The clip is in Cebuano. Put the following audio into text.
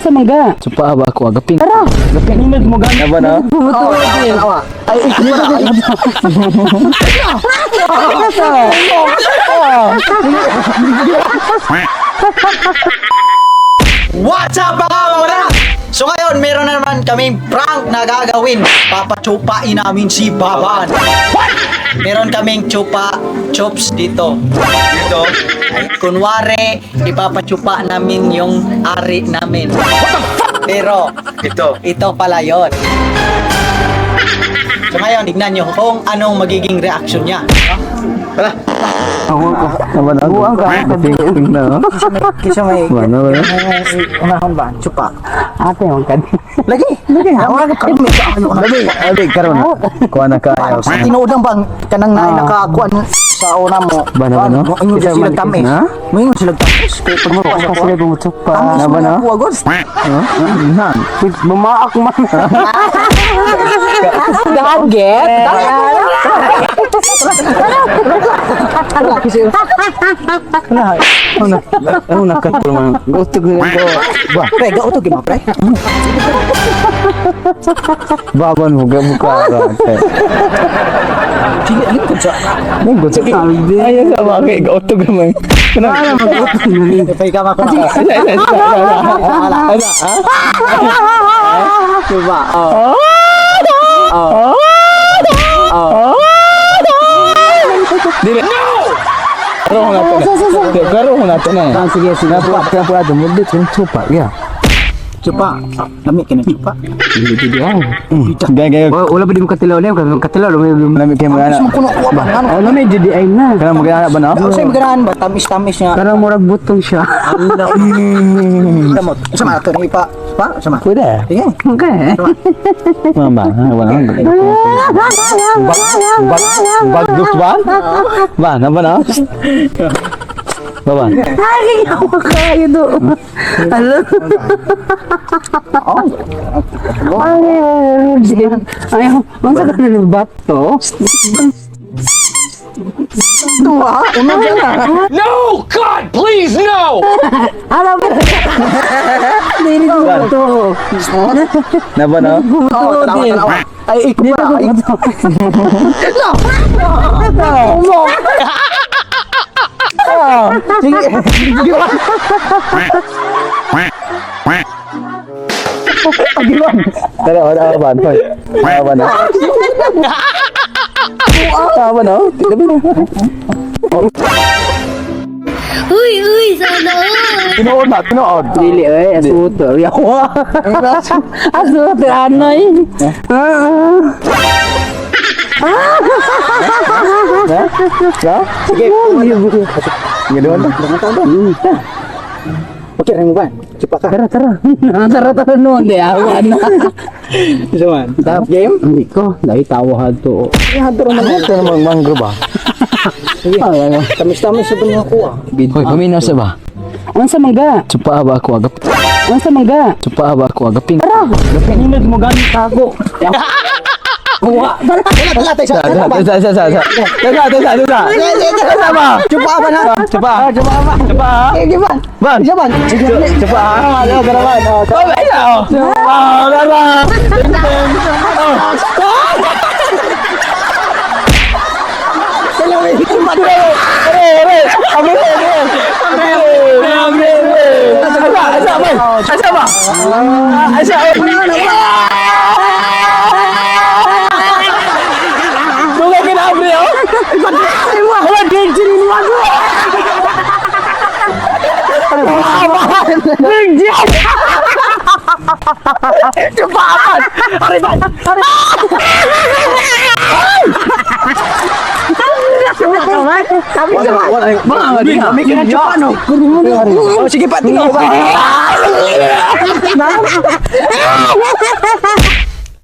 Unsa man ga? Tsupa ba ako agaping. Tara. Gaping. Nindot mo gani. Aba na. Ay, What's up, mga wala? So ngayon, meron na naman kaming prank na gagawin. Papachupain namin si Baban. Meron kaming chupa chups dito. Dito. Ay, kunwari, ipapachupa namin yung ari namin. Pero, Ito. ito pala yon. So ngayon, tignan nyo kung anong magiging reaction niya. Wala. Aba na. Buang ka. Gaping ping na. Kisa may Ba na ba na. unahon ba? Chupa. Ate man ka. Lagi, lagi. Wala ka kami sa ano. Labi, abi karon. Kuha na kayo. Sa tinuod lang bang kanang na nakakuan sa una mo. Ba na ba no? Moingon Isa sila man- tamis. Ha? Moingon sila tamis. Kay pag mo Ka sila bumutsupa. Tamis Na ba mo na? na kuha god. Nan. Bumaak man. Dahan get. Ano na? Ano na katol man? Gusto ko ko. Ba, Pre, gao to gima pre. baban mo ga buka ra. Dili alin ko sa. Ning gusto. Ay sa ba kay gautog man. Kana. Pay ka ma ko. Isa isa isa. Wala. Diba? Oh. Dili. Karon na to. Karon na to na. Ah, sige, sige. Kenapa ada mulut kan cupa ya. Chupa. Lami kini chupa. Dili dili ah. Gaya gaya. Oh, wala pa di mo katilaw niya. Katilaw, lumay. Nami kay mga Tamis anak. mo kuno kuha ba? Ano? Oh, lamay DDI na. Kana mga anak ba na? Sa ganahan ba tamis-tamis nga. Karang murag butong siya. Allah. Kamot. Sama to ni pa. Pa, sama. Pwede. Sige. Okay. Mama, wala. Bag bag bagus ba? Ba, na ba na? Baba. Ay, ako kayo do. Alo. Ay, ay, unsa ka na bato? Tuwa, una dyan ah. No! God, please, no! Alam mo. Dili ko to. Na ba na? Oo, tanawa, tanawa. Ay, ikaw pa. Ay, Sige. Tara, wala ba? Hoy. Wala ba na? Wala ba na? Labi na. Uy, uy, sana all! Tinuod na, tinuod. Dili eh, asuto. Yawa. Asuto anoy. Ha? Sige. Sige, doon na. Okay, rin mo ba? Chupa ka. Tara, tara. Tara, tara noon. Di, awa na. Sama. Tap game? Hindi ko. Dahil tawahan to. Ito namang mangro ba? Sige. Tamis-tamis sa mga kuha. Hoy, paminaw sa ba? Unsa man ga? Tsupa ba ako agap? Unsa man ga? Tsupa ba ako agaping? Tara. Nindot mo gani tago. Kuha. Wala, wala tayo sa. Sa sa sa sa. Sa sa sa sa. Sa ba? Chupa ba na? Tsupa. Tsupa ba? Tsupa. Sige ba? Ban. Sige ba? Sige. Tsupa. Tara ban. Oh, ay na. Oh, tara. Are, are. Abre, abre. Abre, abre. Asa, asa ba? Asa ba? Asa. Buka kina abre oh. Wala danger ni mo. Kami kina chupa no. Oh, sige pa, tingnan ko ba?